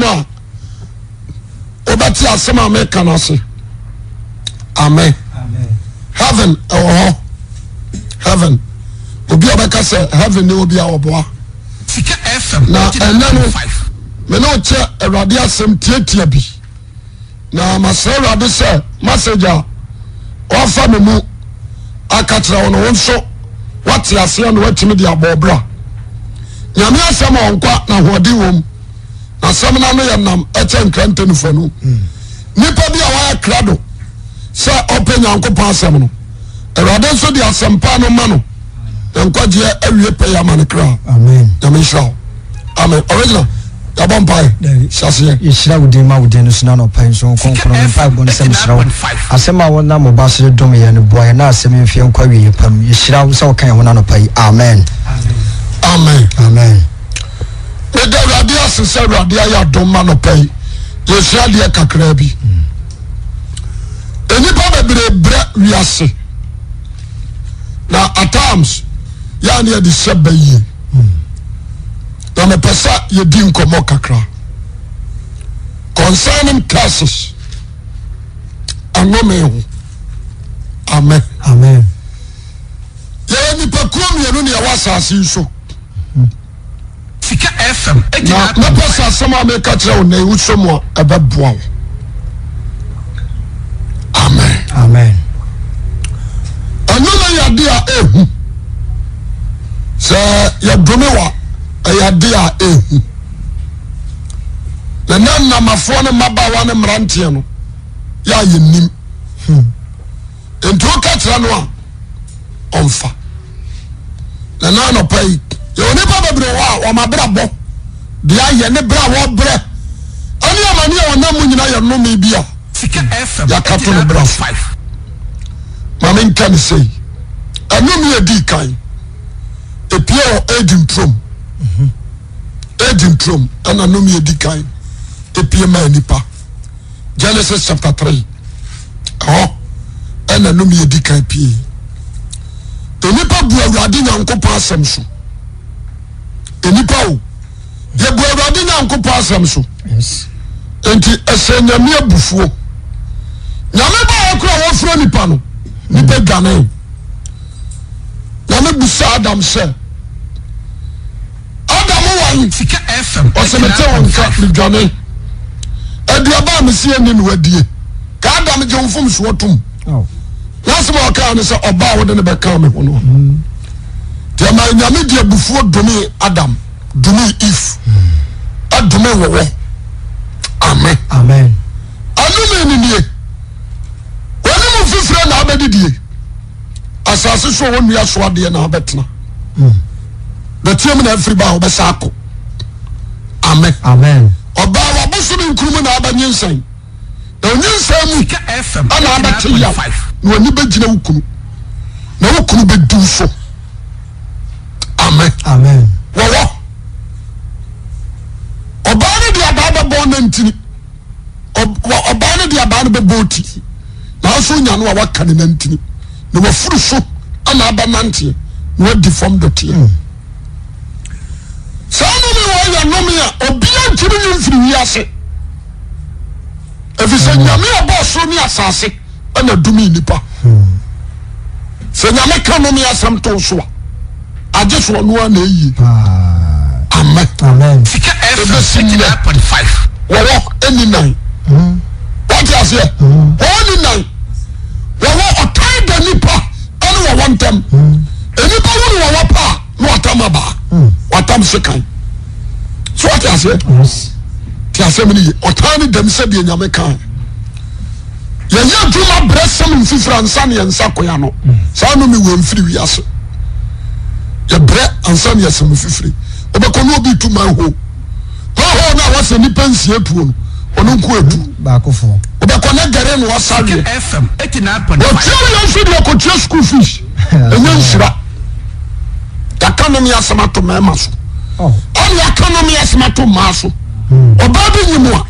asɛm a wobɛte asɛm a meka no ase. Amen. Heaven ɛwɔ hɔ. Heaven. Obi a ɔbɛka sɛ heaven ne obi a ɔboa. Na ɛnɛ no me ne wokyɛ Awurade asɛm tiatia bi. Na masrɛ Awurade sɛ message a wafa me mu aka kyerɛ wo no wo nso wate aseɛ na watumi de abɔ ɔbra. Nyame asɛm a ɔnkwa na ahoɔden wɔ mu. Na asɛm no ano yɛ nam ɛkyɛ nkrantɛ nufanu. Nipa bi a wayɛ krado sɛ ɔpɛ Nyankopɔn asɛm no, Awurade nso de asɛmpa no ma no na nkwagyeɛ awie pɛyɛ ama no kra. Nyame nhyira wo. Amen. Original. Yɛabɔ mpae. Hyɛ aseɛ. Yɛhyira wo din ma wo din no so na anɔpa yi nso wo kronkron no mpaebɔ no sɛ mesrɛ wo asɛm a wonam wo ba so de dom yɛn no boa yɛn na asɛm yi mfeɛ nkɔ awieɛ pa mu. Yɛhyira wo sɛ woka yɛn ho no anɔpa yi. Amen. Amen. Amen. Meda Awurade ase sɛ Awurade ayɛ adom ma anɔpa yi. Yɛsua adeɛ kakraa bi. Nnipa bebree brɛ wiase na at times yɛa ne yɛde hyɛ ba yie. Na mepɛ sɛ yɛdi nkɔmmɔ kakra concerning curses ɛnome ho. Amen. Amen. Yɛyɛ nipakuo mmienu ne yɛwɔ asase yi so. Sika FM. Na mɛpɛ sɛ asɛm a meka kyerɛ wo nnɛ yi wosɔ mu a ɛbɛboa wo. Amen. Amen. Ɛno na yɛ ade a ehu. Sɛ yɛdome wa ɛyɛ ade a ehu. Na na nnamafoɔ ne mmabaawa ne mmeranteɛ no yɛ a yɛnim. Hmm. Nti woka kyerɛ no a ɔmfa. Na na anɔpa yi yɛwɔ nnipa bebree wɔ a wɔn abrabɔ deɛ ayɛ ne berɛ a wɔbrɛ ɛne amane a wɔnam mu nyina yɛ nnome bi a yɛaka to no berɛ so. Ma menka ne sei, ɛnome a ɛdii kan ɛpie wɔ Eden turom. Eden turom ɛna nnome ɛdi kan ɛpie maa nipa. Genesis chapter 3 ɛhɔ ɛna nnome ɛdi kan pie. Nnipa bu Awurade Nyankopɔn asɛm so. Nnipa o, yɛbu Awurade Nyankopɔn asɛm so. Nti ɛsɛ Nyame abufuo. Nyame ba hɔ kora wɔfrɛ nipa no, nipa dwane. Nyame bisa Adam sɛ, Adam wan? Ɔsɛ mete wo nka medwane. Aduaba a mesi ani na wadie. Ka Adam gye wo mfomsoɔ tom. N'asɛm a ɔkaa ne sɛ ɔbaa wode ne bɛka me ho no. Nti ɛma Nyame de abufuo dome Adam, dome Eve, ɛdome wɔwɔ. Amen. Amen. Ɛnome no nie. Wɔne mu fifire na abɛdidie. Asase so a wɔnnua so adeɛ na abɛtena. Dɔteɛ mu na afiri ba a wɔbɛsa akɔ. Amen. Amen. Ɔbaa wabosome nkurumu na abɛnyinsɛn. Na onyinsɛn mu ɛna abɛte yaw na w'ani bɛgyina wo kunu na wo kunu bɛdi wo so. Amen. Amen. Wɔwɔ ɔbaa no de abaa bɛbɔ nantini ɔbaa no de abaa no bɛbɔ ti nanso onya no a waka ne nantini na wafuru so ɛna abɛnanteɛ na wadi fam dɔteɛ. Hmm. Saa nnome wɔ yɛ nnome a obia ntumi nyi mfiri wiase. Ɛfiri sɛ Nyame a ɔbɔɔ soro ne asase ɛna dome nnipa. Sɛ Nyame ka nnome asɛm to so a, agye so ɔno a na ɛyie. Amen. Ɛbɛsi nnɛ wɔwɔ ɛni nan. Wɔte aseɛ? Wɔwɔ ni nan. Wɔwɔ ɔtan da nipa ɛne wɔwɔ ntɛm. Nnipa wunu wɔwɔ paa. na watam abaa watam sekan so wate aseɛ te asɛm no ye ɔtaa ne dɛm sɛdeɛ nyame kaa yɛyɛ adwuma brɛ sɛm mfifiri ansa ne yɛnsa koya no saa no mewɔ mfiri wiase yɛbrɛ ansa ne yɛsɛm mfifiri wobɛkɔ ne obi tu manho manho no a wɔsɛ nnipa nsia tuo no ɔno nko atu wobɛkɔ ne gɛre na ɔsaweɛ wɔtua yɛn nso deɛ kɔtua school fees ɛnyɛ nhyira Yɛaka nnome asɛm ato mmarima so oh. ɛne yɛaka nnome asɛm ato mmaa so hmm. ɔbaa bi nyi mu a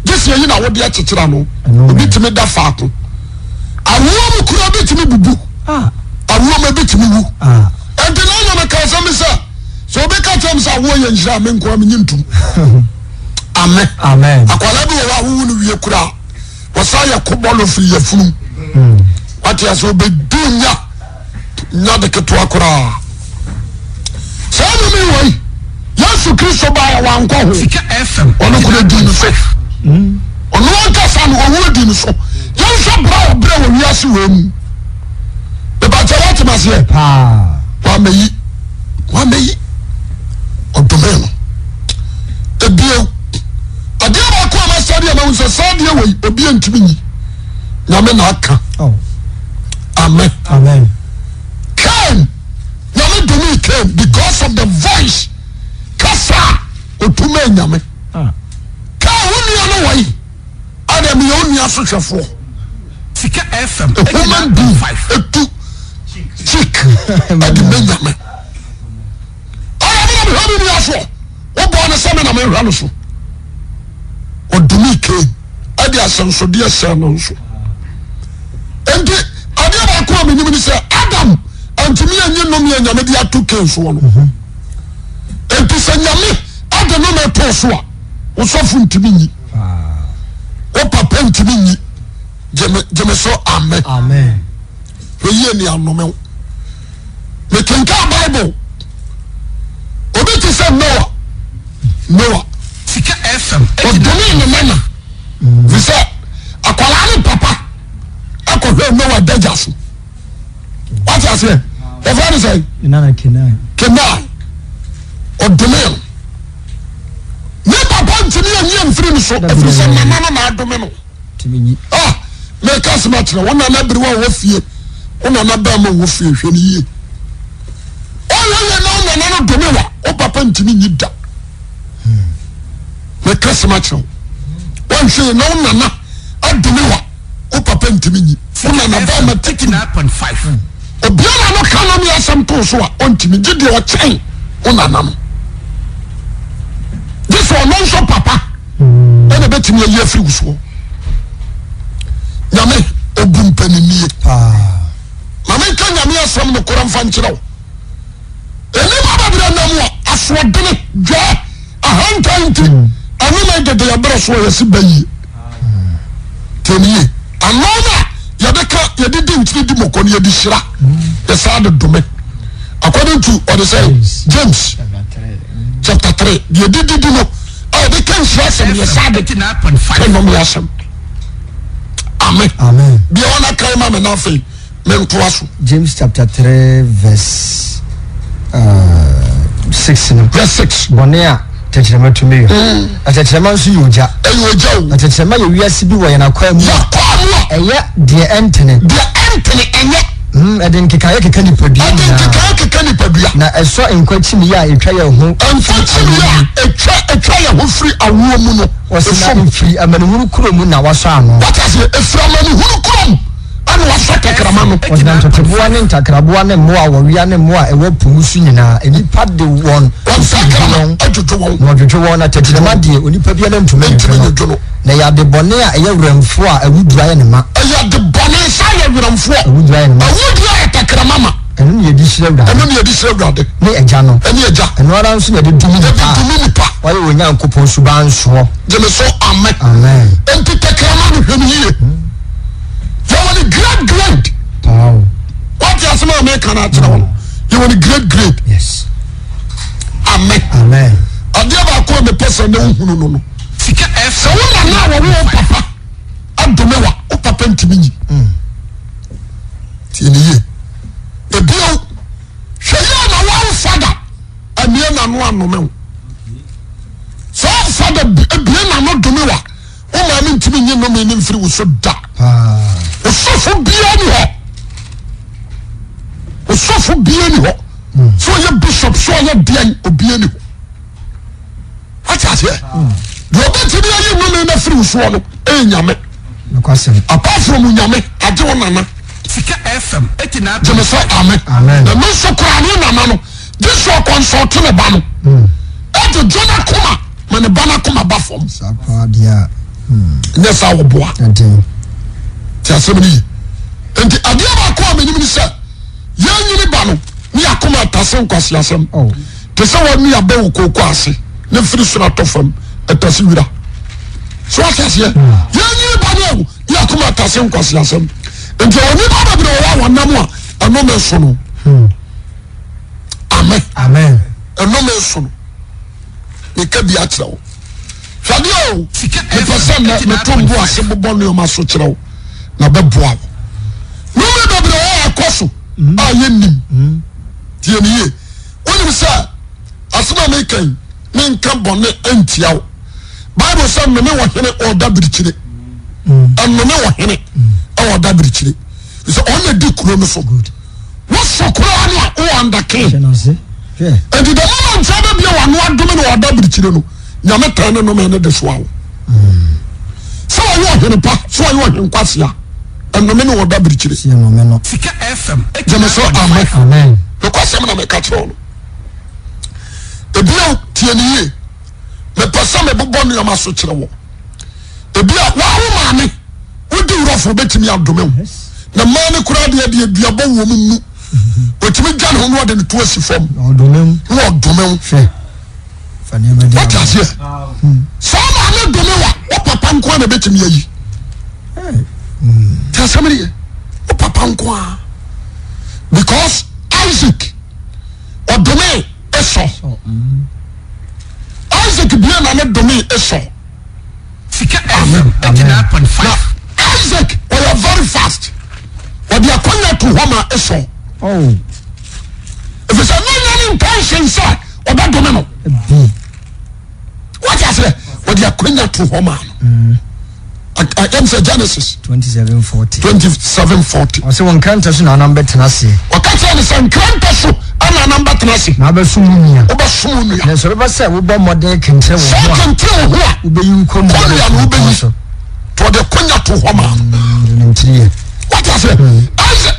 gye sɛ yɛyi na wode akyekyere ano obi tumi da faako awoɔ mu kura bi tumi bubu ah. awoɔ mu ebi tumi wu ah. ɛnti na ɔnyɛ meka asɛm bi sɛ sɛ obi ka kyerɛ m sɛ awoɔ yɛ nhyira a me nkoa menye ntom. Amen. Amen. Akwadaa bi wɔ hɔ a wowu no wie koraa wɔsan yɛ kobɔlɔ firi yafunu. Wate ase obɛdi nya nya de ketewa koraa. Saa nnome yi wɔ yi Yesu Kristo baeɛ wankɔ ho. Sika FM. Ɔno kura di no so. Ɔno ankasa no owuo di no so. Yɛnhwɛ berɛ a ɔbrɛ wɔ wiase wei mu. Mepakyɛ woate maseɛ? Paa. Wamɛyi wamɛyi ɔdome no. Ebio adeɛ baako a masɛdeɛ a mahu sɛ saa adeɛ wei obi ntumi nyi. Nyame na aka. Oh. Amen. Amen. Cain Nyame domii Cain because of the voice kasa a otu maa Nyame. Ah. Cain wo nua no wɔ yi ɛna meyɛ wo nua so hwɛfoɔ. Sika FM. A human being etu cheek ɛde mɛ Nyame. Ɛna mi na mehwɛ me nua soɔ wobɔɔ no sɛ me na mehwɛ no so. Ɔdomii Cain ɛde asɛnsodeɛ hyɛɛ no nso. Nti adeɛ baako a menim ne sɛ Adam antumi anyi nnome a Nyame de ato Cain soɔ no. Nti sɛ Nyame ade nnome too so a, wo sɔfo ntumi nyi, wo papa ntumi nyi. Gyeme so amen. Amen. Hwɛ yie ne anome wo. Mekenkan Bible, obi te sɛ Noah, Noah. Sika FM. Ɔdomee ne nana. Fi sɛ akwadaa ne papa akɔhwɛ Noah dagya so. Wate aseɛ? Wɔfrɛ no sɛ? Nana Kenan. Kenan. Ɔdomee no. Ne papa ntumi anyi amfiri no so ɛfiri sɛ nana no na adome no. Ah, meka asɛm akyerɛ wo nana bere wa wɔ fie, wo nana bɛrima wɔ fie hwɛ no yie. Ɔyɛ yɛ na wo nana no dome wa, wo papa ntumi nyi da. Meka asɛm akyerɛ wo. Wɔnhwɛ yɛ na wo nana adome wa, wo papa ntumi nyi. Wo nana bɛrima titiri. Obiara no ka no ne asɛm too so a ɔntumi gye deɛ ɔkyɛn wo nana no. Gye sɛ ɔno nso papa ɛna bɛtumi ayi afiri wo soɔ. Nyame ɔbu mpaninie. Ma menka Nyame asɛm nokorɛ mfa nkyerɛ wo. Nnipa bebree nam a asoɔdene, dwɛɛ, ahantan nti ɛno na dede yɛbrɛ so a yɛsi ba yie. Tiɛnie, ano no a yɛde ka yɛde di nkyene di mɔkɔ no yɛde hyira yɛsaa de dome. According to ɔde sɛ James chapter 3 deɛ yɛde didi no a yɛde ka nhyira asɛm yɛsaa de ka nnome asɛm. Amen. Amen. Bia wɔn akan ma me na afei mentoa so. James chapter 3 verse 6 no. Verse 6. Bɔne a tɛkyerɛma tumi yɔ. Na tɛkyerɛma nso yɛ ogya. Ɛyɛ ogya o. Na tɛkyerɛma yɛ wiase bi wɔ yɛn akwaa mu a. Yɛakwaa mu a. Ɛyɛ deɛ ɛntene. Deɛ ɛntene ɛnyɛ. Ɛde nkekaeɛ keka nipadua Ɛde nyinaa. nkekaeɛ keka nipadua. Na ɛsɔ nkwa kyiniiɛ a ɛtwa yɛn ho Nkwa firi kyiniiɛ awoɔ mu. a ɛtwa ɛtwa yɛn ho firi awoɔ mu no. Wɔsi na Ɛsɔ mu. ɛfiri amanehunu kuro mu na wasɔ ano. Wate aseɛ? Ɛfiri amanehunu kurom ɛna wasɔ tɛkrɛma no. Wɔgyina ntɔteboa ne ntakraboa ne mmoa a wɔwea ne mmoa a ɛwɔ po mu so nyinaa. Nnipa de wɔn Wɔn dwodwo tɛkrɛma wɔn, adwodwo wɔn. na wɔdwodwo wɔn, na tɛkyerɛma deɛ, onipa biara ntumi Ntumi nnwodwo no. nnwodwo no. Na ɛyɛ ade bɔne a ɛyɛ werɛmfoɔ a awuduro ayɛ ne ma. Ɛyɛ ade bɔne sɛ ayɛ werɛmfoɔ. Awuduro ayɛ ne ma. Awuduro ayɛ tɛkrɛma ma. Ɛno na yɛde hyira Awurade. Ɛno na yɛde hyira Awurade. Ne Agya no. Ɛne Agya. Ɛno ara nso na yɛde dome Yɛde nnipa a. dome nnipa. Wɔayɛ wɔn Nyankopɔn suban soɔ. Gyeme so amen. Amen. Enti tɛkrɛma no hwɛ no yie. Yɛwɔ ne great grade. Paa o. Wate asɛm a meka no akyerɛ wo no. Yɛwɔ ne great grade. Yes. Amen. Amen. Adeɛ baako a mepɛ sɛ ne wohunu no no. Sika Sɛ wo nana a wɔwo wo papa adome wa, wo papa ntumi nyi. Tie ne yie. Ebio, hwɛ yie na wɔn fada amie n'ano anome wo. Sɛ wɔn fada ebie n'ano dome wa, wo maame ntumi nyi nnome no mfiri wo so da. Osɔfo biara ni hɔ. Osɔfo biara ni hɔ. Sɛ ɔyɛ bishop, sɛ ɔyɛ deɛn, obiara ni hɔ. Wate aseɛ? Deɛ ɔbɛtumi ayi nnome no afiri wo soɔ no ɛyɛ Nyame. Apart from Nyame, agye wo nana. Sika FM 89. Gyeme sɛ amen. Amen. Na me nso koraa ne nana no, gye sɛ ɔkɔnsɔɔte ne ba no. Ɛdwodwo n'akoma ma ne ba n'akoma ba fam. Saa paa deɛ a. Nyɛ saa wɔboa. Ɛden. Te asɛm no yi. Nti adeɛ baako a menim ne sɛ yɛnyini ba no ne yɛakoma atase nkwaseasɛm. Oh. Te sɛ wɔn nua bɛ wɔ kooko ase ne firi soro atɔ fam. Ɛtase wira. So wate aseɛ? Yɛnyini ba no o, ne akoma atase nkwasi asɛm. Nti ɛwɔ nnipa bebree wɔ hɔ a wɔnam a ɛnome so no. Amen. Amen. Ɛnome so no. Meka bi akyerɛ wo. Hwɛdeɛ o, mepɛ sɛ nnɛ meto mbo ase bobɔ nneɛma so kyerɛ wo na bɛboa wo. Nome bebree wɔ hɔ a ɛkɔ so a yɛnnim. Tie ne yie. Wonim sɛ asɛm a meka yi, menka bɔne ntia wo. Bible sɛ nnome wɔ hene ɔda birikyire. Nnome wɔ hene ɔda birikyire. Sɛ ɔna di kuro no so. Wosɔ koraa no a wowɔ under king. Nti the moment sɛ wobɛbie w'ano adome no ɔda birikyire no, Nyame tɛn ne nnome no de soa wo. Sɛ ɔyɛ ɔhene pa, sɛ ɔyɛ ɔhene kwasea, nnome no ɔda birikyire. Gyeme so amen. Nokwasɛm na meka kyerɛ wo no. Ebia tie ne yie. Mepɛ sɛ mebobɔ nneɛma so kyerɛ wɔ. Ebia wawo maame wodi wurɔfo obetumi adome wo. Na mmaa no koraa deɛ deɛ duabɔ wɔ mu mu. Otumi dwa ne ho na ɔde ne to asi fam. Na ɔdome wo. Wate aseɛ? Sɛ wo maame dome wa, wo papa nko ara na ebetumi ayi. Te asɛm no yɛ. Wo papa nko ara. Because Isaac ɔdome Esau. Isaac bie na ne dome Esau. Sika FM 89.5. Na Isaac ɔyɛ very fast. Ɔde akɔnya to hɔ ma Esau. Oh. Efisɛ ne nya ne intention sɛ ɔbɛdome no. Wate aseɛ? Ɔde akɔnya to hɔ ma no. Ɛm sɛ Genesis. 27:40. 27:40. Ɔsɛ wɔn nkrantɛ so na anam bɛtena aseɛ. Ɔka kyerɛ no sɛ nkrantɛ so ɛna anam bɛtena ase. Na abɛsom wo nua. Wobɛsom wo nua. Na sɛ ɔbɛba sɛ wobɔ mmɔden kenkyere wo ho a. Sɛ kenkyere wo ho a. Wobɛyi wo kɔnnua no no wobɛyi. So. To ɔde konya to hɔ ma. Nim tiri yɛ. Wate aseɛ? Ɛsɛ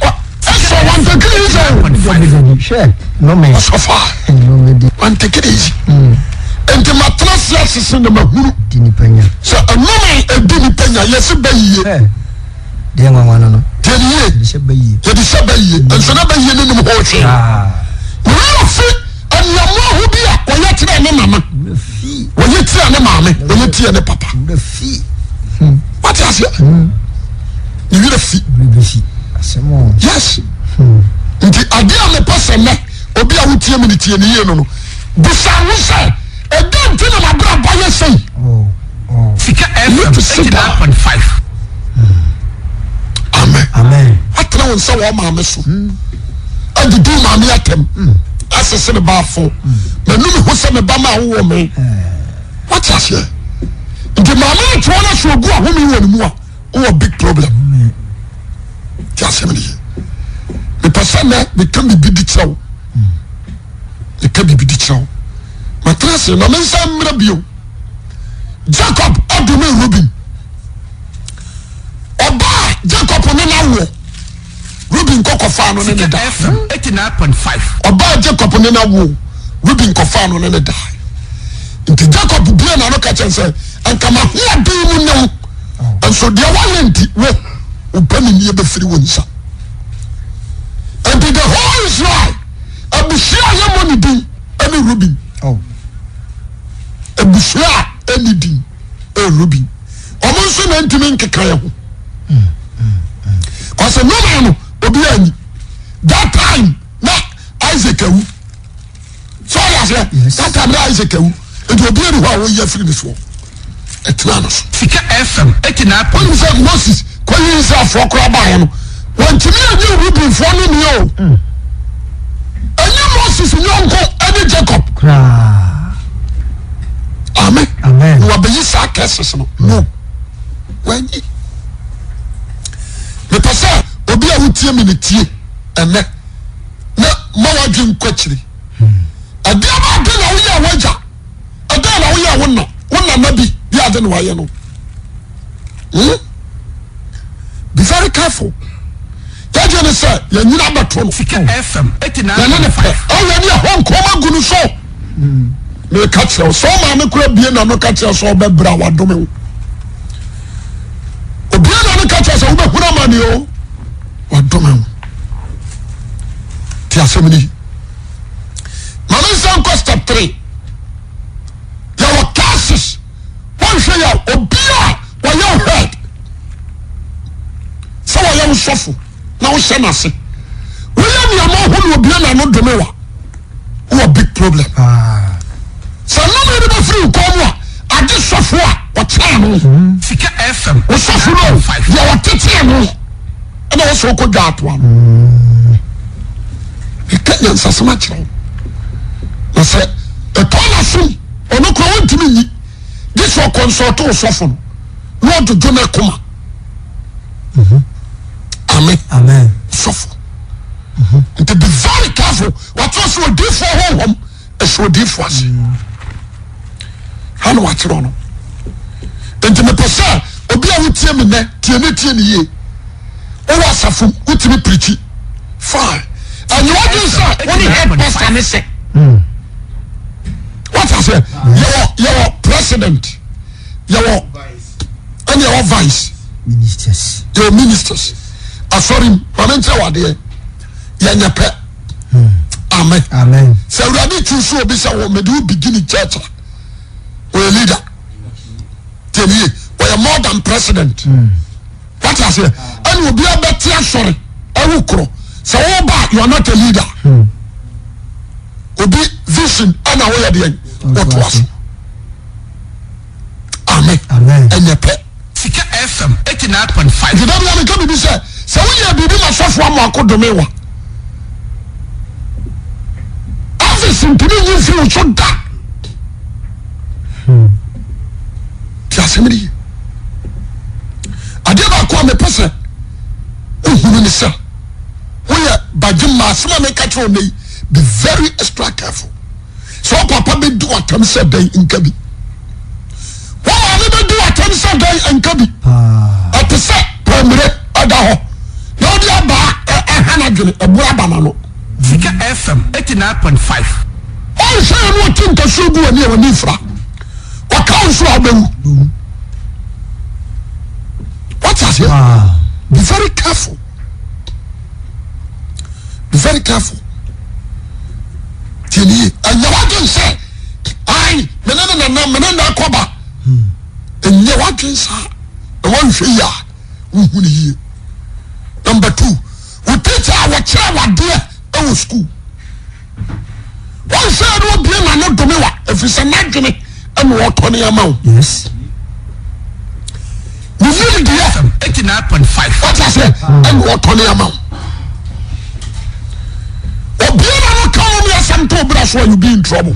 ɛsɛ wɔn take it easy. Hwɛ nome. Ɔsɔfo a. Nome di. Wɔn take it easy. Nti ma tena se asese na ma hunu. Di nipa nya. Sɛ ɛnome edi nipa nya yɛsi bɛ yie. Deɛ nwanwa no no. Deɛ ni yie. Yɛde hyɛ bɛ yie. Yɛde hyɛ bɛ yie. Nso na bɛ yie ne nim hɔ hwee. Wɔyɛ fi nneɛma ho bi a wɔyɛ kyerɛ ne nana. Wɔyɛ tia ne maame. Wɔyɛ tia ne papa. Wate aseɛ? Ne werɛ fi. Yes. Nti adeɛ a mepɛ sɛ nnɛ obi a wotie mi ne tie ne yie no no bisa ho sɛ ɛdɛn nti na m'abrabɔ yɛ sei? Oh. Sika You need FM to sit down. 89.5. Amen. Amen. Atena wo nsa wɔ maame so. Adidi wo maame atɛm. Asese ne baafo. Manu me ho sɛ me ba ma wowɔ me. Wate aseɛ? Nti maame no toɔ no so ogu ahome wɔ ne mu a wowɔ big problem. Te asɛm no ye. Mepɛ sɛ nɛ meka biribi di kyerɛ wo. Meka biribi di kyerɛ wo. Matena ase na me nsa mmerɛ bio. Jacob ɔdome Reuben. Ɔbaa Jacob ne n'awoɔ. Reuben kɔ kɔfaa no ne ne Sika da. FM 89.5. Ɔbaa Jacob ne n'awoɔ. Reuben kɔfaa no ne ne da. Nti Jacob bue n'ano ka kyɛn sɛ nka m'ahoɔden mu ne wo. Nso deɛ woayɛ nti wo wo paninnie bɛfiri wo nsa. Nti the whole Israel abusua a yɛmmɔ ne din ɛne Reuben. Oh. Abusua a ɛnni din ɛyɛ Reuben. Wɔn nso na ntumi nkeka yɛn ho. Kɔsɛ nneɛma no obi anyi. That time na Isaac awu. So ɔyɛ aseɛ. Yes. That time na Isaac awu. Nti obi ani hɔ a wɔyi afiri ne soɔ. Ɛtena no so. Sika FM 89.5. Wonim sɛ Moses kɔyi Israelfoɔ koraa baeɛ no, wɔntumi anyi Rubenfoɔ no ni o. Ɛnyɛ Moses nyɔnko ɛne Jacob. Koraa. Amen. Amen. Na wabɛyi saa curses no. No. Wanyi. Mepɛ sɛ obi a wotie me ne tie ɛnɛ na ma wadwe nkɔ akyiri. Ɛdeɛ ba ade na woyɛ wagya. Ɛdɛn na woyɛ wo na wo nana bi bi ade na wayɛ no. Hmm? Be very careful. Yɛgye ne sɛ yɛnyina bɛto no. Sika FM Yɛne ne pɛ. 89.5. Ɔyɛ ne ɛhɔ nkɔm agu no so. Meka kyerɛ wo sɛ ɔmaame kora bie na no ka kyerɛ sɛ ɔbɛbrɛ a wadome wo. Obie na no ka kyerɛ sɛ wobɛhunu amane o wadome wo. Te asɛm ni. Ma me nsa nkɔ step 3. Yɛwɔ curses. sɔfo na wohyɛ n'ase woyɛ nneɛma ho na obie n'ano dome wa wowɔ big problem. Sɛ nnome no bɛfiri wo kɔn mu a agye sɔfo a ɔkyɛn no. Sika FM. Wo sɔfo no deɛ ɔtetee no ɛna wɔ sɛ wokɔ dwa atoa no. Ɛka nyansasɛm akyerɛ wo na sɛ ɛtɔ n'asom ɔno kora wontumi nyi gye sɛ ɔkɔnsɔɔto wo sɔfo no na ɔdwodwo no akoma. Amen. Amen. Sɔfo. Nti be very careful. Wɔatwerɛ sɛ odiifoɔ honhom ɛhyɛ odiifoɔ ase. Ha na wɔatwerɛ no. Nti mepɛ sɛ obi a wotie me nnɛ tie ne tie ne yie. Wowɔ asafo mu wotumi pirikyi fine. Ɛnyɛ wadwen sɛ wo ne head pastor ne sɛ. Wate aseɛ yɛwɔ yɛwɔ president yɛwɔ ɛne yɛwɔ vice. Ministers. Yɛwɔ ministers. Asɔre mu maame nkyerɛ wɔ adeɛ yɛnyɛ pɛ. Amen. Amen. Sɛ awurade tu so obi sɛ wɔ mede wo begin church a ɔyɛ leader. Tie nie ɔyɛ more than president. Wate aseɛ ɛna obi abɛte asɔre ɛwo korɔ sɛ woba you are not a leader. Obi vision ɛna woyɛ deɛ ɔtoa so. Amen. Ɛnyɛ pɛ. Sika FM 89.5. Nti dabi meka biribi sɛ sɛ woyɛ biribi ma sɔfo ama akɔ dome wa office ntumi nyi mfiri wo so da. Ti asɛm no ye. Adeɛ baako a mepɛ sɛ wohunu ne sɛ woyɛ bagye ma asɛm a meka kyerɛ wo nnɛ yi be very extra careful. Sɛ wo papa bɛdi w'atam sɛ dɛn nka bi. Wo maame bɛdi w'atam sɛ dɛn nka bi. Ɛte sɛ pɔmmire ɛda hɔ na wode abaa ɛha n'adwene ɛboa aba n'ano. Sika FM 89.5. Ɔnhwɛ yɛ no ɔte nkasuo gu w'ani a w'ani fira. Ɔka wo nso a wobɛwu. Wate aseɛ? Be very careful. Be very careful. Tie ne yie. Ɛnyɛ w'adwene sɛ ai me ne ne nana me ne na akɔba. Ɛnyɛ w'adwene saa. Na wɔnhwɛ yie a wohu ne yie. Number two, wo teacher a wɔkyerɛ wadeɛ ɛwɔ school. Wɔnhwɛ yɛ no obie n'ano dome wa ɛfiri sɛ n'adwene ɛna ɔtɔ ne ama wo. Yes. Ne nim deɛ. 89.5. Wate aseɛ ɛna ɔtɔ ne ama wo. Obie n'ano ka wo ne asɛm to obira so a you be in trouble.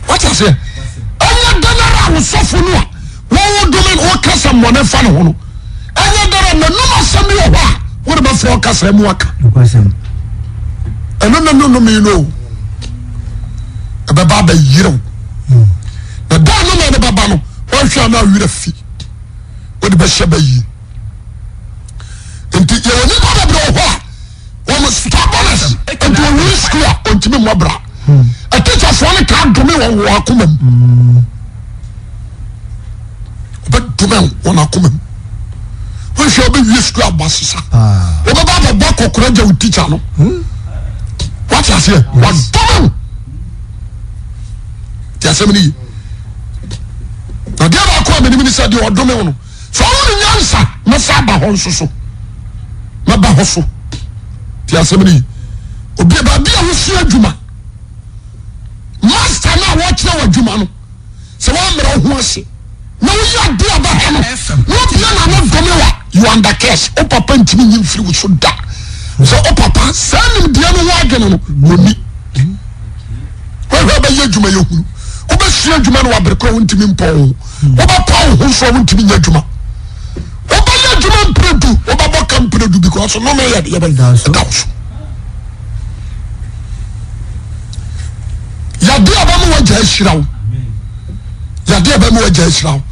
Wate aseɛ ɛnyɛ dɛn ara a wosɔfo no a wɔwɔ dome no wɔka sɛ mmɔne fa ne ho no ɛnyɛ dɛn ara n'anum asɛm bi wɔ hɔ a wode bɛfrɛ ɔkasa mu aka. Nokwasɛm. Ɛno na no nome no o ɛbɛba abɛyerew na da no na ɛde bɛba no wɔnhwɛ a na awerɛ fi wode bɛhyɛ bɛyie nti yɛwɔ nnipa bebree wɔ hɔ a wɔn stubbornness nti wɔwie sukuu a ɔntumi mmɔ bra atikyafoɔ no taa dome wɔn wɔ akoma mu ɔbɛdome wɔn akoma mu wɔnhwɛ ɔbɛwie sukuu abɔ asesa wɔbɛba abɛbɔ akɔkora gya wo tikya no wate aseɛ wadome wo te asɛm no yi na deɛ baako a menim ne sɛ deɛ ɔdome wo no sɛ ɔwo ne nyansa mɛsa aba hɔ nso so mɛba hɔ so te asɛm no yi obi baabi a wosua adwuma master no a wɔkyerɛ wɔ adwuma no sɛ wɔammerɛ wo ho ase na woyɛ ade a bɛha no na obia na no dome wa you under curse wo papa ntumi nyi mfiri wo so da sɛ wo papa saa nimdeɛ no ho adwene no wɔni wɔhwɛ bɛyɛ adwuma yɛ hunu wobɛsua adwuma no wabere kora wontumi mpɔ wo ho wobɛpa wo ho nso a wontumi nyɛ adwuma wobɛyɛ adwuma mprɛdu wobɛbɔ ka mprɛdu because nome yɛ deɛ bɛn ɛda wo so yadeɛ a bɛma wagya ahyira wo yadeɛ a bɛma wagya ahyira wo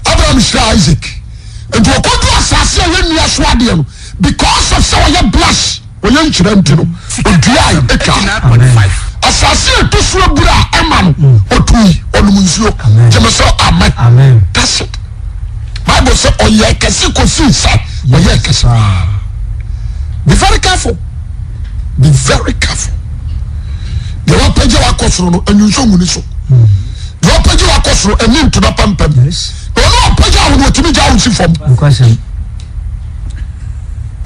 Abraham hyira Isaac nti ɔkɔdu asase a yɛnnua so adeɛ no because of sɛ ɔyɛ bless ɔyɛ nhyira nti no oduae atwa asase a ɛtɔ so abura a ɛma no ɔtui ɔnom nsuo gyeme sɛ amen that's it Bible sɛ ɔyɛ kɛse kɔsii sɛ ɔyɛ kɛse paa be very careful be very careful deɛ wapagya wakɔ soro no anwunso ngu ne so deɛ wapagya wakɔ soro ani ntona pampam na ɔno wapagya wo no ɔtumi gya wo si fam.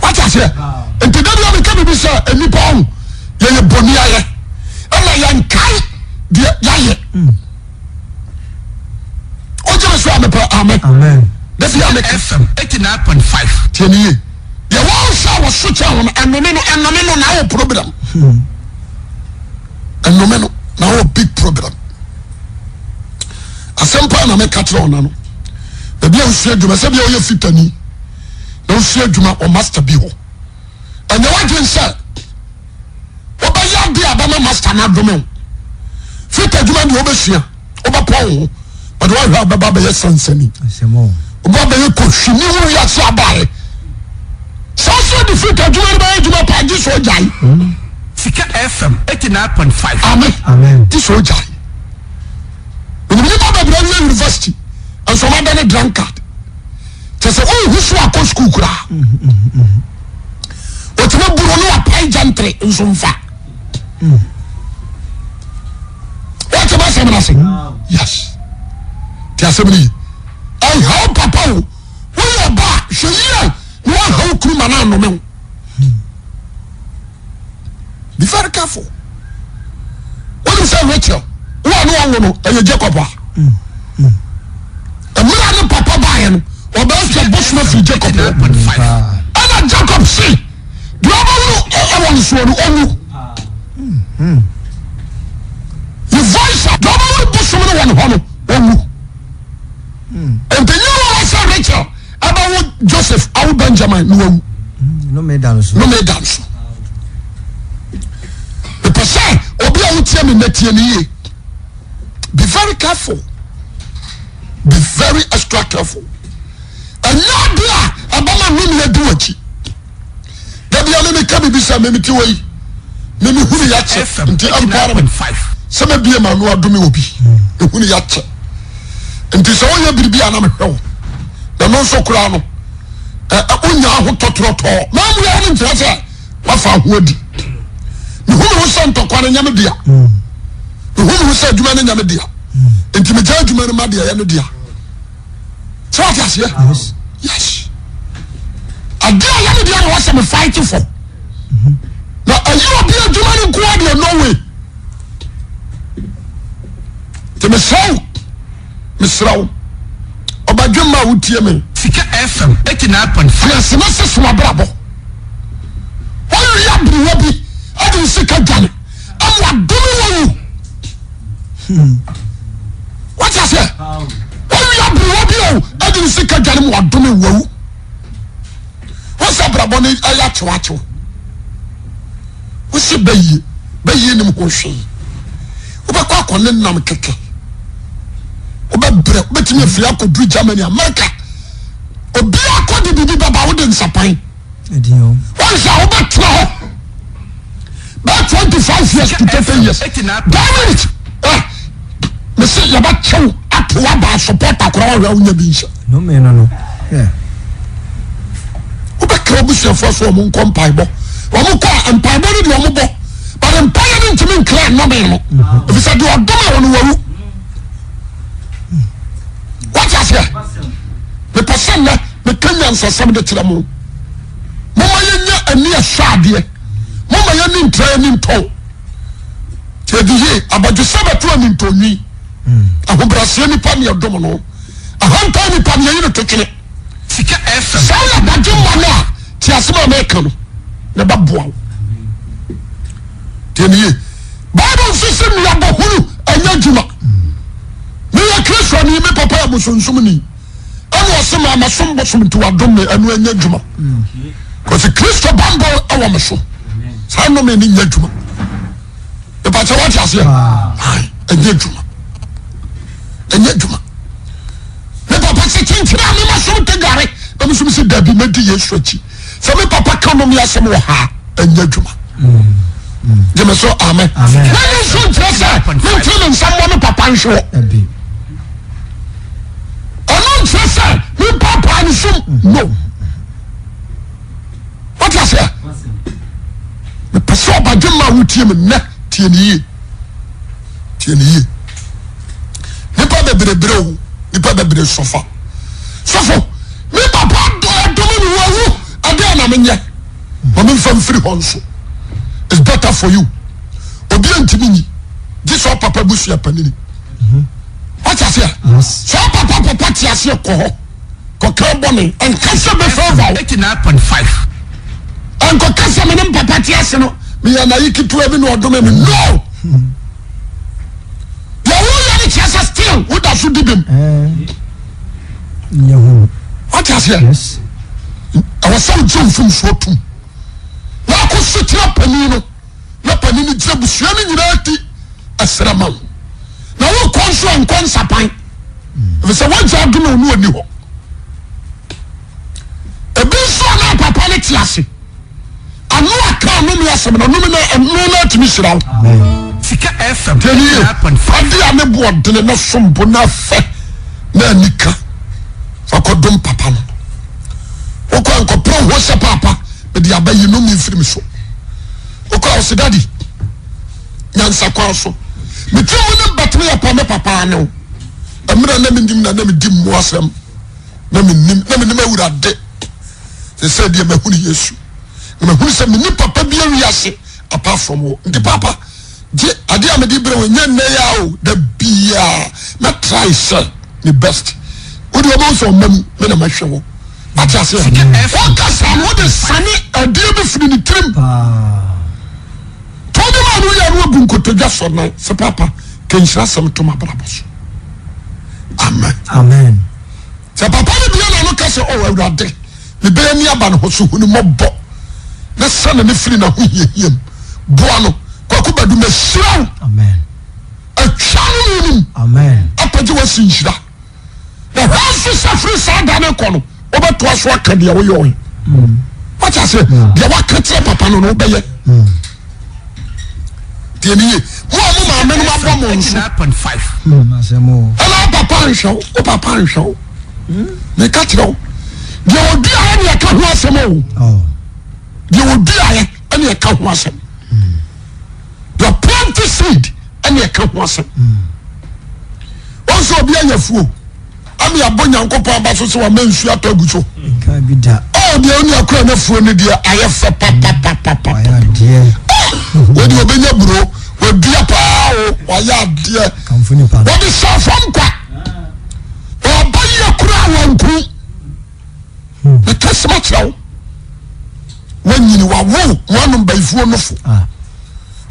Wate aseɛ? Nti da bia meka biribi sɛ nnipa ɔho yɛyɛ bɔni ayɛ ɛna yɛnkae deɛ yɛayɛ. Wogye me so a mepɛ amen. Da bia meka. FM 89.5. Tie ne yie. Deɛ wɔnhwɛ a wɔso kyɛn ho no ɛnome no ɛnome no na awɔ problem. Ɛnome no na awɔ big problem. Asɛm paa na meka kyerɛ ɔna no. Baabi a wosua adwuma sɛ bia woyɛ fitani. na wosua adwuma wɔ master bi hɔ ɛnyɛ w'adwene sɛ wobɛyɛ ade a bɛma master no adome wo fita adwuma deɛ wobɛsua wobɛpɔn wo ho but woahwɛ a wobɛba bɛyɛ sansani wobɛba bɛyɛ kɔhwini wo wiase abaeɛ sɛ wosɛ de fita adwuma no bɛyɛ adwuma paa gye sɛ ogyae. Sika FM 89.5. Amen. Gye sɛ ogyae. Menim nipa bebree awie university nso ɔmo adane drunkard. Kyɛ sɛ ɔnhu so akɔ sukuu koraa. Otumi buro ne wapae gyantere nso nfa. Wɔte bɛ asɛm no ase? Yes. Te asɛm no yi. Ɛnhaw papa o. Woyɛ ɔbaa hwɛ yie na woanhaw kunu ma no annome wo. Be very careful. Wonim sɛ Rachel wo a ne wɔnwo no ɛyɛ Jacob a. Mmerɛ a ne papa baeɛ no ɔbɛn sɛ bosoma firi Jacob hɔ. Ɛna Jacob se deɛ ɔbɛworo ɛwɔ ne soɔ no ɔnwu. The voice deɛ ɔbɛworo bosom no wɔ ne hɔ no ɔnwu. Nti nyɛ wɔn sɛ Rachel ɛbɛwo Joseph awo Benjamin na wawu. Nnome da no so. Nnome da no so. Mepɛ sɛ obi a wotie me nnɛ tie me yie. Be very careful. Be very extra careful. Ɛnyɛ ade a ɛbɛma nnome adi w'akyi. Da bia me meka biribi sɛ me mete wɔ yi me mehunu yɛakyɛ nti ɛmpare me sɛ mɛbie ma no adome obi mehunu yɛakyɛ nti sɛ woyɛ biribi a na mehwɛ wo na no nso koraa no wonya ahotɔ torɔtɔɔ mammua no nkyerɛ sɛ wafa ho adi mehu me ho sɛ ntɔkwa no nyɛ me dea mehu me ho sɛ adwuma no nyɛ me dea nti megya adwuma no ma deɛ ɛyɛ no dea sɛ wate aseɛ yes adeɛ a yɛne deɛ na wɔsɛ me fight for na ɛyɛ obi adwuma no nko adeɛ no way nti mesrɛ wo mesrɛ wo ɔbadwemma a wotie me Sika FM 89.5. fiase na sese wabrabɔ wɔyɛ aberewa bi ɛde sika dwane ama wadome wawu wọ́n ase wọ́n wi aberewa bi o ɛdi ne sika dwane mu wadome wawu wọ́n sɛ abrabɔ no ɛyɛ akyew akyew wọ́n sɛ bɛyie bɛyie nim ho hwee wobɛkɔ akɔ ne nam kɛkɛ wobɛbrɛ wobɛtumi afiri akɔduru Germany America obi akɔ de biribi bɛba wode nsapan wọ́n sɛ wobɛtena hɔ bɛɛ 25 years to 30 years that minute eh, mese yɛbɛkyɛw ato aba supporter koraa wɔhwɛ a wonya bi nhyɛ Nnome no no. Yeah. wobɛka abusuafoɔ so wɔn nkɔ mpaebɔ wɔn kɔ a mpaebɔ no deɛ wɔn bɔ but mpaeɛ no ntumi nkira nnome no efisɛ deɛ ɔdome wɔn wawu wate aseɛ mepɛ sɛ nnɛ meka nyansasɛm de kyerɛ mo moma yɛnya ani ɛsɔ adeɛ moma yɛni ntra yɛni ntɔn yɛde yie abɔdwesɛ bɛto ani ntɔnwi ahobrɛaseɛ nipa ne ɛdom no ahantan nipa ne yɛyi no totwene Sika FM. Sɛ woyɛ badwemma no a te asɛm a meka no na ɛbɛboa wo tiɛ ne yie bible nso sɛ nnuabɔ hunu ɛnyɛ adwuma meyɛ kristoni me papa yɛ bosonsomni ɛna ɔse ma masom bosom nti wadom me ɛno ɛnyɛ adwuma kɔsi kristo bambɔ ɛwɔ me so saa nnome ne nyɛ adwuma ìpàkyɛ wate aseɛ ɛnyɛ adwuma ɛnyɛ adwuma me papa sɛ kyenkyere a mema som te gare na me som sɛ dabi mɛdi yesu akyi sɛ me papa ka nom yɛ asɛm wɔ ha ɛnyɛ adwuma gyeme so amen na ne nso nkyerɛ sɛ mentene me nsa mmɔ me papa nhweɔ ɛno nkyerɛ sɛ mempaapaa ne som no wate aseɛ mepɛ sɛ ɔbadwe ma wotie me nnɛ tie ne yie tie ne yie nipa bebrebe o nipa bebree sɔfa sɔfo me papa dɔdɔm ne wawu ɛdeɛ na menyɛ. Ma memfa mfiri hɔ nso. It's better for you. Obi antumi nyi. Gye sɛ ɔpapa busua panini. Wate aseɛ? Sɛ ɔpapa papa te aseɛ kɔ hɔ. Kɔka bɔne. Ɛnka sɛ bɛ favor wo. 89.5. Ɛnkɔka sɛ me ne mpapa te ase no meyɛ nayi ketewa bi na ɔdome me. No! Deɛ woyɛ no kyerɛ sɛ still woda so di bem. Wate aseɛ? Ɛwɔ sɛ wogye mfomsoɔ tom na akɔso kyerɛ panin no na panin no gyina busua no nyinaa ti ɛsrɛ ma wo na wokɔ nso a nkɔ nsapan ɛfiri sɛ woagya adome wo ne ɔni hɔ. Ebi nso a na papa no te ase Ano a kaa nnome asɛm no, nnome no ɛno no atumi hyira wo. Sika FM. Tiɛ ni yie, ade a ne bo ɔdene na som bo na fɛ na anika fa kɔdom papa no. Wokɔ nkɔpere ho sɛ papa mede aba yi nnome mfiri me so. Wokɔ a ɔse dadi nyansa kwan so. Metiri mu ne bɛtene yɛ pa me papa ne wo. Mmerɛ na menim na na medi mmoa asɛm na menim na menim awurade. Sɛ sɛ deɛ mahunu Yesu na mahunu sɛ menni papa bi awiase apart from wo nti papa gye adeɛ a mede brɛ wo nyɛ nnɛ yɛ o da biaa mɛtry sɛ me best wode ɔbɛhu sɛ ɔma mu me na mɛhwɛ wo ate aseɛ ɔka saa no wode sane adeɛ bi firi ne tirim tɔde ma no yɛ no abu nkotodwa sɔ nan sɛ papa kɛnhyira sɛm to mabrabɔ so amen amen Sɛ papa no bue n'ano ka sɛ, O Awurade, me ba ani aba ne ho so, hu no mmɔbɔ na sane no firi n'ahohiahia mu. Boa no. Kwaku Badu, mahyira wo. Amen. Atwa no no nim. Amen. Apagye wasi nhyira. Na hwɛ nso sɛ firi saa da no kɔ no, wobɛtoa so aka deɛ woyɛ ɔyɛ. Wate aseɛ? Deɛ waka kyerɛ papa no no wobɛyɛ. Deɛ ne yie. Mo a mo maame no abɔ mo nso. Ɛna papa nhwɛ wo, wo papa nhwɛ wo. Meka kyerɛ wo. Deɛ ɔduaeɛ ne ɛka ho asɛm o. Oh. Deɛ ɔduaeɛ ne ɛka ho asɛm. Deɛ plant seed ne ɛka ho asɛm. Wɔn sɛ obi ayɛ fuo. Ama yɛabɔ Nyankopɔn aba so sɛ wama nsuo atɔ agu so. Nka bi da. Oh, deɛ onua kura na fuo no deɛ ayɛ fɛ papapapapa. Wayɛ adeɛ. Wei deɛ ɔbɛnya buro, wadua paa o, wayɛ adeɛ. Kamfo nipa no. Wɔde hyɛ fam kwa. Ɔba yie koraa wanku. Meka sɛm akyerɛ wo. Wanyini wawo mo anom bayifoɔ nofo. Ah.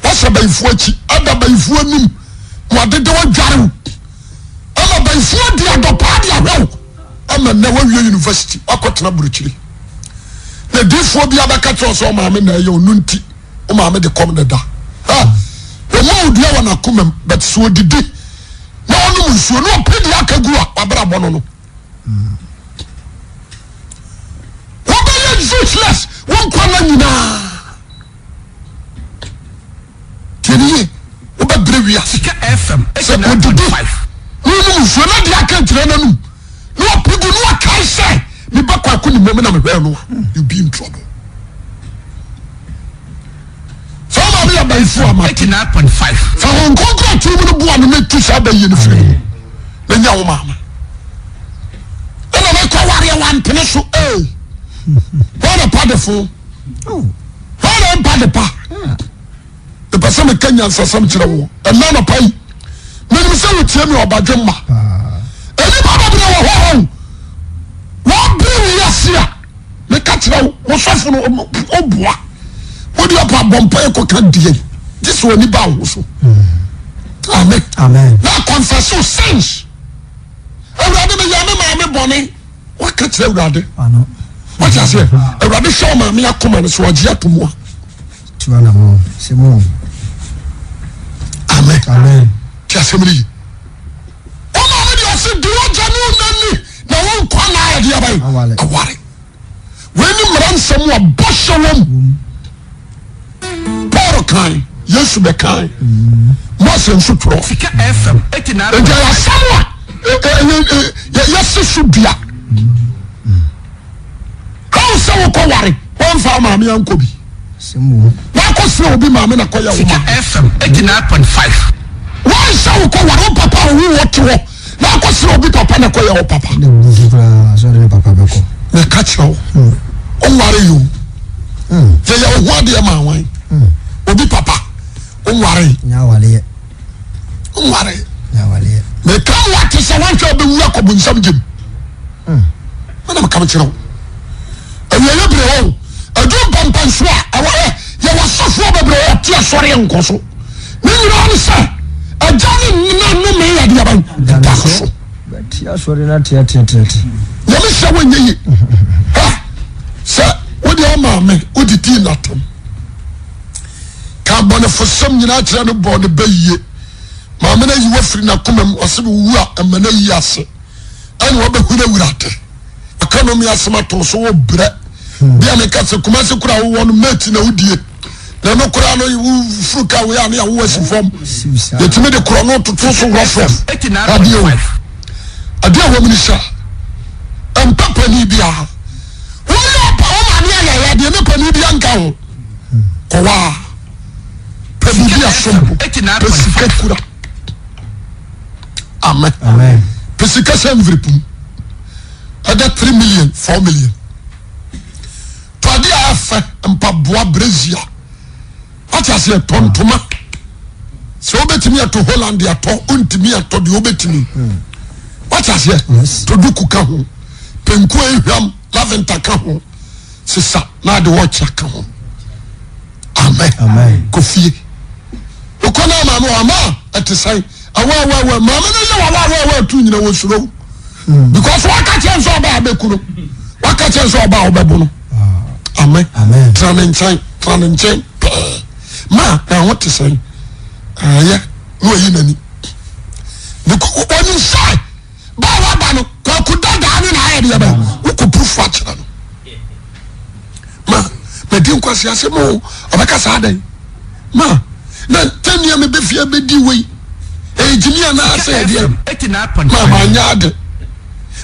Wasɛ bayifoɔ akyi, ada bayifoɔ anim, mo adede wadware wo. Ama bayifoɔ di adɔpaa de ahwɛ wo ama nnɛ wawie university wakɔtena burokyiri na diifoɔ bi abɛka kyerɛ sɛ ɔmaame na ɛyɛ ɔno nti ɔmaame de kɔm na da ɔma odua wɔ n'akoma mu but sɛ ɔdidi na ɔnom nsuo na ɔpɛ deɛ aka gu a wabrabɔ no no wobɛyɛ useless wo nkwa na nyinaa. Tie ne yie, wobɛbrɛ wiase. Sika FM Sɛ odidi 89.5. na ɔnom nsuo na deɛ aka agyina n'anum na ɔpe gu na ɔkae sɛ me ba kwaku ne mmom na mehwɛɛ no a, you be in trouble. Sɛ wo maame yɛ abayifoɔ a mate. 89.5. Fa Honhom Kronkron a ɛte mu no boa no na tu saa bayie no firi ne mu na nya wo maame. Ɛna mekɔ wareɛ wampene so ee. Wɔn na pa de fo. Wɔn na mpa de pa. Mepɛ sɛ meka nyansasɛm kyerɛ wo ɛnna anɔpa yi. Menim sɛ wotie me ɔbadwemma. Nnipa bebree wɔ hɔ a wɔbere wiase a meka kyerɛ wo, wo sɔfo no ɔboa. Wode ɔpa bɔ mpa yɛ kɔka deɛ gye sɛ w'ani ba wo so. Amen. Amen. Na confess your sins. Awurade meyɛ me maame bɔne. Waka kyerɛ Awurade. Wate aseɛ? Awurade hwɛ wo maame akoma no so ɔgye ato mu a. Tu anamɔ sɛ mu. Amen. Amen. Ti asɛm no yi. Wo maame deɛ ɔse di w'agya ne wo na ni na wo nkwa na ayɛ deɛ bɛn aware. Wei ne mmara nsɛm a bɔhyɛ wɔ mu. Paul kan, Yesu bɛ kan, Mose nso twerɛ. Sika FM 89. Nti ɛyɛ asɛm a yɛsi so dua. Kaw sɛ wokɔ ware wɔmfa wo maame ankɔ bi. Wakɔ srɛ obi maame na kɔyɛ wo Sika maame. FM 89.5. Wɔnhyɛ wokɔ ware wo papa a owu wɔ te hɔ na akɔ srɛ obi papa na kɔyɛ wo papa. Na bufu koraa sɛ ɔde ne papa bɛkɔ. Meka kyerɛ wo, wonware yi o. Yɛyɛ Wo ho adeɛ ma wan? Obi papa. Wonware. Nya awareɛ. Wonware. Nya awareɛ. Meka mo ate sɛ woanhwɛ a wobɛwu akɔ bonsam gyem. Mena meka mekyerɛ wo. Awieɛ berɛ hɔ o. Ɛdu mpɛmpɛnso a ɛwɔ ɛ yɛwɔ asɔfoɔ bebree wɔ ɔte asɔre nkɔ so. Ne nyinaa ne sɛ agya ne nna nnome yɛ adeɛ bɛn ɛda no so. Bɛte asɔre no ateateateate. Nyame hyɛ wo nyɛ yi. Ha sɛ wode ɔmaame wodidii n'atam. Ka abɔnefosɛm nyinaa kyerɛ no bɔɔ ne bɛ yie. Maame no ayi wafiri n'akoma mu ɔse wowu a ɛma no ayi ase. Ɛna wabɛhunu awurade. Aka no mi asɛm ato so wo brɛ. Bia meka sɛ Kumasi kora wowɔ no mate na wodie. Na ɛno koraa no wofuru ka wei a ne yɛwowɔ asi fam. Yɛtumi de korɔ no toto so rɔfrɔf. Adeɛ o. Adeɛ a wɔm ne sɛ ɛmpɛ panin biara. Woyɛ ɔpa wo maame ayɛyɛ adeɛ ne panin biara nka ho. Kɔwaa. Pɛ biribi asom bo. Pɛ sika kura. Amen. Pɛ sika sɛ mviripum. Ɛda 3 million, 4 million. Tɔ adeɛ a ɛfɛ mpaboa brazier. Wate aseɛ tɔ ntoma. Sɛ wobɛtumi atɔ Holland atɔ, wontumi atɔ deɛ wobɛtumi. Wate aseɛ tɔ duku ka ho. Penku ehwam lavender ka ho. Sesa na ade wɔkyɛ ka ho. Amen. Kɔ fie. Wokɔ na maame wɔ ama ɛte sɛn? Awa awa awa maame no yɛ wawa awa awa tu nyina wɔ suro. Because waka kyɛn sɛ ɔbaa bɛku no. Waka kyɛn sɛ ɔbaa ɔbɛbo no. Amen. Tena ne nkyɛn, tena ne nkyɛn pɛɛ. Ma na ho te sɛn? Ɛyɛ na wayi n'ani. Onim sɛ baa waba no kwaku dadaa ne na ayɛ deɛ bɛn wokɔ proof akyerɛ no. Ma madi nkwasi ase mo ɔbɛka saa dɛn ma na tɛnea mebɛfie bɛdi wei ɛyɛ gyimi anaasɛ ɛdeɛ ma manyɛ ade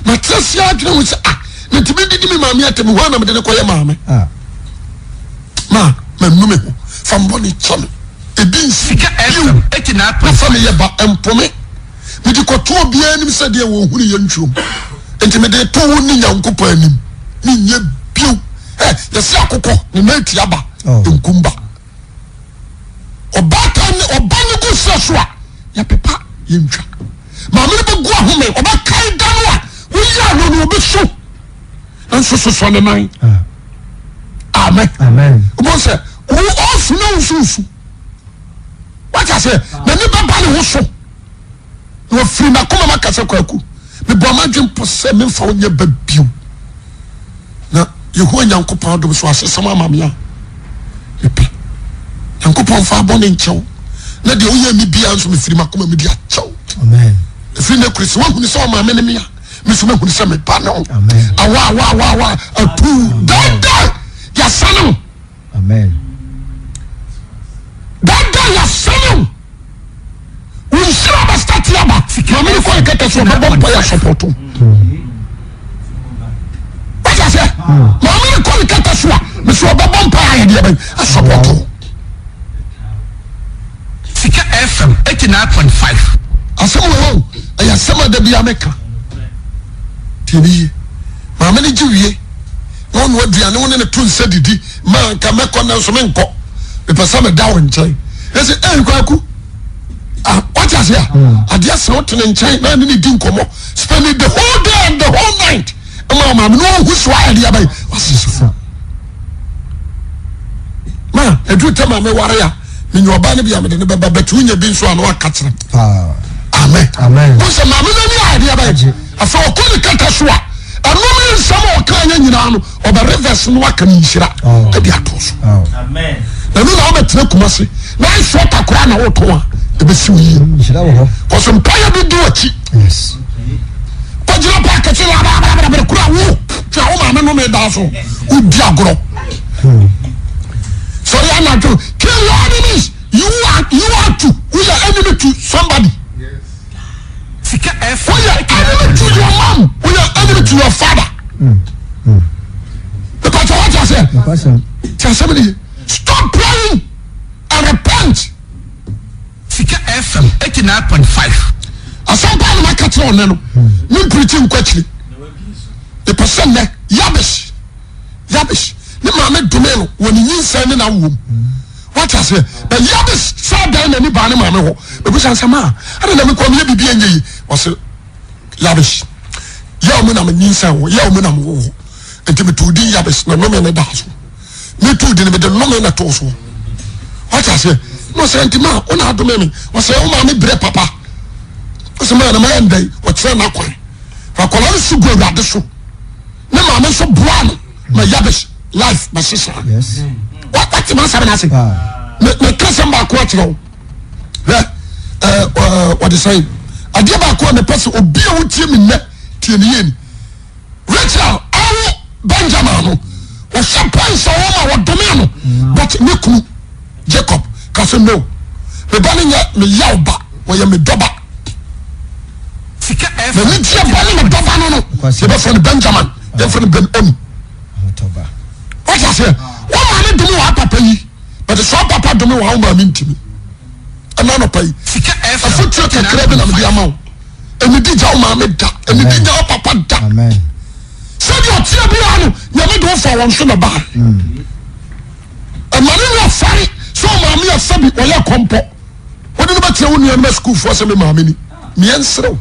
matena se adwene ho sɛ ah metumi didi me maame atɛm hɔ na mede ne kɔyɛ maame ah. Ma manu me ho fa mbɔne kyɛ me ebi nsi bio na fa meyɛ ba mpome mede kɔto obiara anim sɛ deɛ wɔhunu yɛ ntwom nti mede to wo ne nyankopɔn anim menyɛ bio. Ɛ yɛsɛ akokɔ ne nan tia ba oh. nkum ba ɔbaatan ne ɔba ne gu serɛ so a yɛpepa yɛntwa maame no bɛgu ahome ɔbɛkae da no a woyɛ ano no ɔbɛsu nso sosɔ ne nan ah. Amen wobɛhu sɛ wo ɔsu na wo nso nsu wata sɛ n'ani bɛba ne ho so na wafiri n'akoma ma kasa kwaku mebɔ m'adwen po sɛ memfa wo nyɛ ba bio na Yehowa Nyankopɔn adom so asesɛm ama me a mepɛ Nyankopɔn mfa abɔ ne nkyɛw na deɛ woyɛ me biara nso mefiri m'akoma mu de akyɛw ɛfiri ne kuri sɛ woahunu sɛ ɔmaame ne me a me nso mahunu sɛ meba ne ho awa awa awa awa atu dada yɛasane wo dada yɛasane wo wo nhyira bɛstate aba maame no kɔ nkɛtɛ so ɔbɛbɔ mpa yɛ asɔpɔto wata sɛ maame no kɔ nkɛtɛ so a mesɛ ɔbɛbɔ mpa yɛ ayɛdeɛ bɛn asɔpɔto Sika FM 89.5. Asɛm wɔ hɔ ɛyɛ asɛm a da bia meka tie ne yie maame no gye wie na ɔno aduane wo ne ne to nsa didi ma nka mɛkɔ nanso menkɔ mepɛ sɛ meda wo nkyɛn ɛsɛ ɛyi kwaku ah wate ase a adeɛ sɛ wote ne nkyɛn na ne ne di nkɔmmɔ spending the whole day and the whole night ma maame no ɔhu so ayɛ deɛ bɛyɛ wasesa ma ɛduru tɛ maame ware a menya ɔbaa no bi a mede no bɛba bɛte wonya bi nso a na waka kyerɛ amen wo sɛ maame no ani ayɛ deɛ bɛyɛ afei ɔkɔ ne kɛtɛ so a ɛnom ne nsɛm a ɔka yɛ nyinaa no ɔbɛ reverse no aka ne nhyira ɛde ato so ɛno na wobɛtena kuma se na nso ɔtakora na wotɔn a ɛbɛsi wo yie kɔso mpaeɛ bi di w'akyi kɔgyina paakɛ sɛ labrabra kura wo twa wo maame no meda so wodi agorɔ sɔre anadwo kill your enemies you are you are to woyɛ enemy to somebody woyɛ enemy to your mom woyɛ enemy to your father because what I say ti asɛm ni stop praying and repent. Sika FM 89.5. Asɛm paa na maka kyerɛ ɔnɛ no me mpirikyi nkɔ akyiri mepɛ sɛ nnɛ Yabesh Yabesh ne maame dome no wɔ ne nyinsɛn. nyinsɛn ne n'awoɔ mu. Wate aseɛ? Na Yabes saa dan n'ani baa ne maame hɔ. Ebusa nsɛm a, ɛna na mekɔ meyɛ biribi ɛnyɛ yi. Ɔse, Yabes, yaw mu na menyinsɛn wo, yaw mu na mewo wo. Nti metoo din Yabes na nnome ne daa so. Metoo din mede nnome na too so. Wate aseɛ? Na ɔsɛ nti ma wo na adome me. Ɔsɛ wo maame brɛ papa. Ɔsɛ maa na mayɛ ndɛn? Ɔkyerɛ n'akwan. Akwadaa no su gu Awurade so. Ne maame nso boa no ma Yabes life bɛsesa. Wate ma asɛm no ase? Meka sɛm baako akyerɛ wo. Hwɛ, wɔde sɛn adeɛ baako a mepɛ sɛ obi a wotie me nnɛ tie ne yie ni. Rachel awo Benjamin no, wɔhyɛ pɛn sɛ wɔn ma wɔdome no, but ne kunu Jacob ka sɛ no, me ba no nyɛ me yaw ba, wɔyɛ me dɔba. M'ani gye ba ne me dɔba no no, yɛbɛfrɛ no Benjamin, yɛfrɛ no Ben Oni. Wọ́n ase wọ́n maame dome wọ́n papa yi, but sọ papa dome wọ́n maame ntumi. Ɛna anɔpa yi, afotuo kakra bi na mede ama wo. Ɛnidi gya wo maame da, ɛnidi gya wo papa da. Sɛdeɛ ɔteɛ biara no, nyame de wo fa wɔn so na baa. Ɛma ne nyɛ ɔfɛre sɛ ɔmaame yɛ sɛbi ɔyɛ kɔmpɔ. Wode no bɛkyerɛ wo nuanom asukuufoɔ sɛ me maame ni. Meɛ nserew.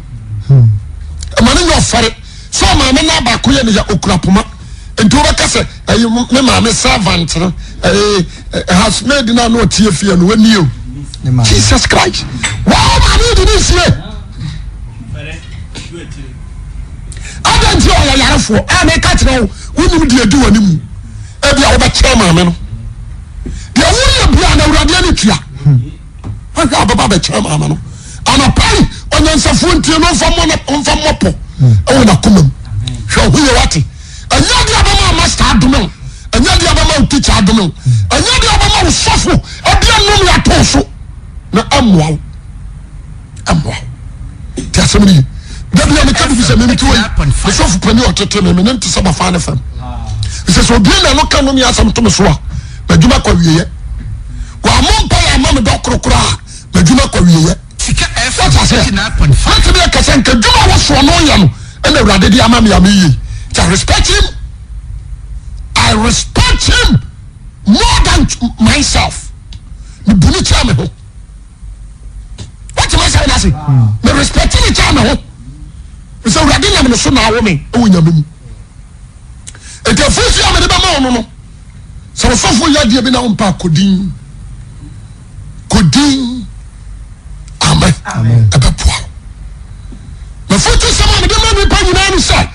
Ɛma ne nyɛ ɔfɛre sɛ ɔmaame no abaako yɛ ne yɛ okura poma. Nti wobɛka sɛ ɛyɛ me maame servant no ɛyɛ housemaid no a na ɔte fie no wani o. Jesus Christ. Wɔn maame de ne sie. Adɛn nti ɔyɛ yarefoɔ a meka kyerɛ wo wonim deɛ di w'anim ebi a wobɛkyerɛ maame no deɛ woyɛ bia na awurade ani tua wahwɛ a wobɛba bɛkyerɛ maame no anɔpa yi ɔnyansafoɔ ntie no ɔmfa mmɔ pɔ ɛwɔ n'akoma mu hwɛ ho yɛ wate ɛnyɛ deɛ bɛma master adome wo ɛnyɛ deɛ bɛma wo teacher adome wo ɛnyɛ deɛ bɛma wo sɔfo ɛdeɛ nnome ato so na ɛmmoa wo ɛmmoa wo ti asɛm no yi dabi a meka bibi sɛ meme ti wɔ yi mesɔfo pani ɔtete me mene nte sɛ bafa ne fam ɛsɛ sɛ obie na no ka no me asɛm to me so a madwuma kɔ awieɛ wɔamɔ mpa yɛ ama me dɔ korokoro a madwuma kɔ awieɛ wata sɛ mɛtumi aka sɛ nka dwuma a wɔsoɔ no yɛ no ɛna awurade de ama me a meyie I respect him I respect him more than myself mebu ne kyɛ me ho wọ́n ti ma sẹ́yìn n'ase mi respect mi kyɛn mi ho sɛ awurade nam ne so na awo mi ɛwɔ nyame mu eti afuusi a mi de bɛ ma ɔno no sɛ ɔsɔfo yɛ adeɛ bi na ɔmpa kodin kodin amen ɛbɛ boa na fuutu sɛm a mi de ma nipa nyinaa ni sɛ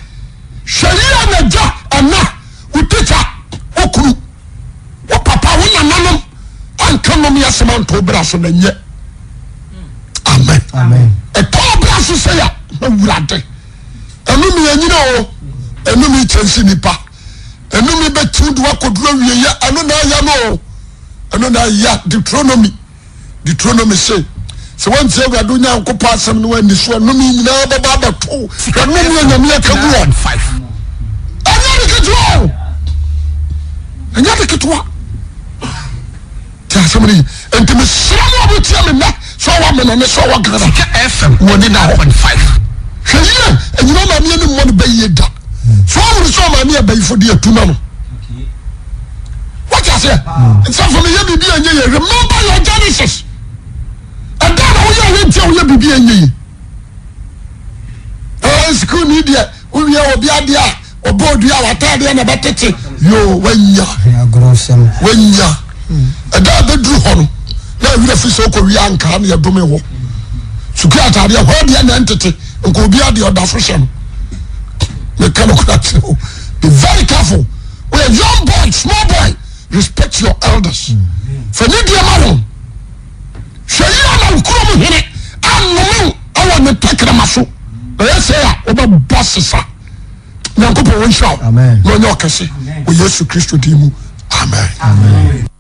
hwɛ yie na gya ɛna wo tikya wo kunu. Wo papa, wo nananom anka nnome asɛm anto wo bra so na nyɛ. Amen. Ɛtɔ wo bra so sɛ ya na wurade. Ɛnome anyina o, ɛnome kyɛnse nipa. Ɛnome bɛtiw de wakɔduru awieyɛ, ɛno na ɛyɛ no o. Ɛno na ɛyɛ Deuteronomy. Deuteronomy se, sɛ wantie Awurade Onyankopɔn asɛm no wanni so a, nnome nyinaa bɛba abɛto wo. Hwɛ nnome a Nyame aka gu hɔ. Ɛnyɛ de ketewa o. Ɛnyɛ de ketewa. Ti asɛm no yi. Nti mesrɛ mo a motie me nnɛ sɛ ɔwɔ Amena ne sɛ ɔwɔ Ghana. Wɔ ni na hɔ. Hwɛ yie, ɛnyina maame anim mmɔ no bɛyie da. So ɔhunu sɛ ɔmaame yɛ bayifo deɛ tu ma no. Wate aseɛ? Nsɛmfo meyɛ biribi a ɛnyɛ yie. Remember your genesis. Ɛda na woyɛ a yɛnti a woyɛ biribi a ɛnyɛ yie. Ɛɛ sukuu ni deɛ wowie obi adeɛ a ɔbɔ odua a w'ataadeɛ na ɛbɛtete yoo wanya wanya ɛda a bɛduru hɔ no na awura fi sɛ wokɔ wie ankaa na yɛdome wɔ sukuu ataadeɛ hɔ deɛ na ɛntete nka obi adeɛ ɔda so hyɛ no meka no kora kyerɛ o be very careful. Woyɛ young boy, small boy, respect your elders. Fa nidie ma wɔn. Hwɛ yie na wo kurom hene annome wo wɔ ne tɛkrɛma so. Na yɛ sɛ a wobɛbɔ sesa. Nyankopɔn wɔnhyira wo na ɔnyɛ ɔkɛse wɔ Yesu Kristo din mu. Amen. Amen.